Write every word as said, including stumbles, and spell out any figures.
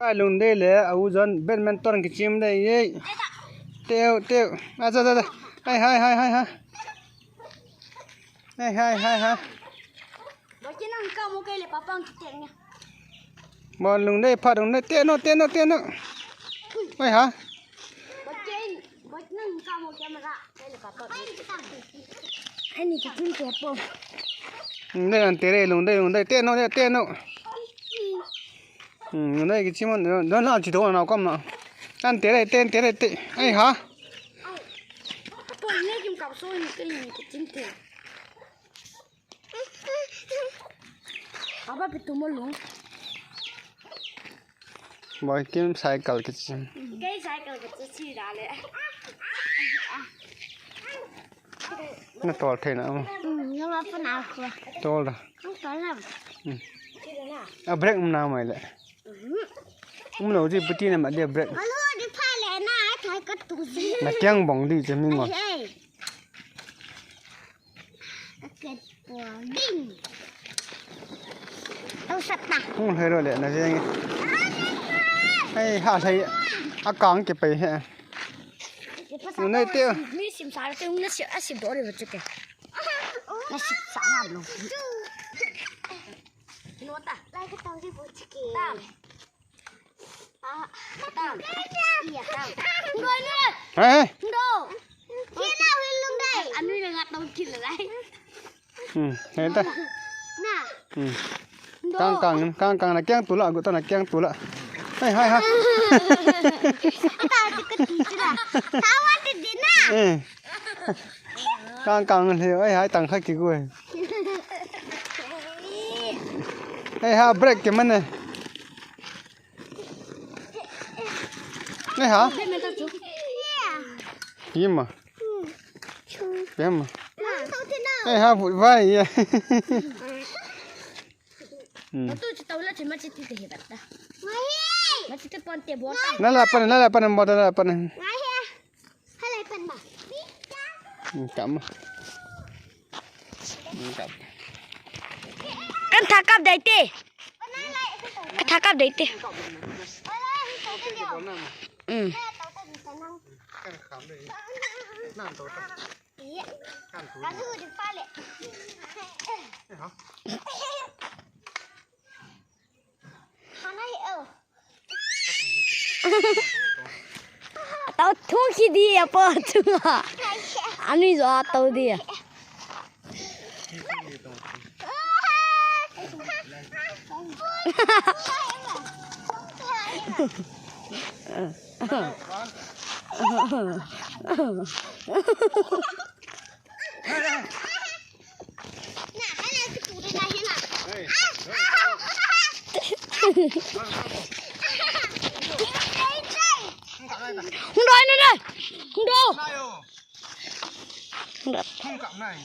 Kai lungdei le, a u jon badminton kichim dei ye. Teo, teo. A, cha, cha, cha. Hai, hai, hai, hai, hai. Hai, hai, hai, hai. Bol lungdei, pha lungdei. Teno, teno, teno. Hai, ha. Lungdei, an tere, lungdei, lungdei. Teno, teno. Hmm, lungdei, kichim, don la chi do na kam na. An tere, ten tere, te. Hai, ha. Aba pitu mo lung. Boikim cycle kichi. Kei cycle kichi da le. Na tol thei na mo. Hmm, na ma pa na ko. Tol da. Tol na. Hmm. A brake um na mai le. Um lo ji puti na ma dia brake. Alo di pha le na, ai thai ka tu ji. Na kyang bong di je mi ngo. Hey. Hung hei lo le na jeng. Hei, ha hei. A kang ke pai he. Nunei te. Mi sim sa te, na sim, a sim do le ba chu ke. Na sim sa na lo. Nota. Lai ka tau ji bu chu ke. Tam. Hey, hey. Hmm, hey ta. Hmm. Kang kang, kang kang na kyang tula, gu ta na kyang tula. Hai, hai, hai. Eh. Kang kang le, hai, hai, tang kha ki gu. Hai, ha, brake ke man ne. Nei ha? Yima. Yima. Nei ha, bu vai ya. Hmm. Tu chi tau la chi ma chi ti te he bat ta. Ma chi te pon te bo ta. Na la pan, na la pan, mo ta la pan. Hmm, kam. Hmm, kam. Kan tha kap dai te. Kan tha kap dai te. Hmm. Tau thung khi di a pa thung a. Ani jo a tau di a. Hung doi, hung doi. Hung doi. Hung doi.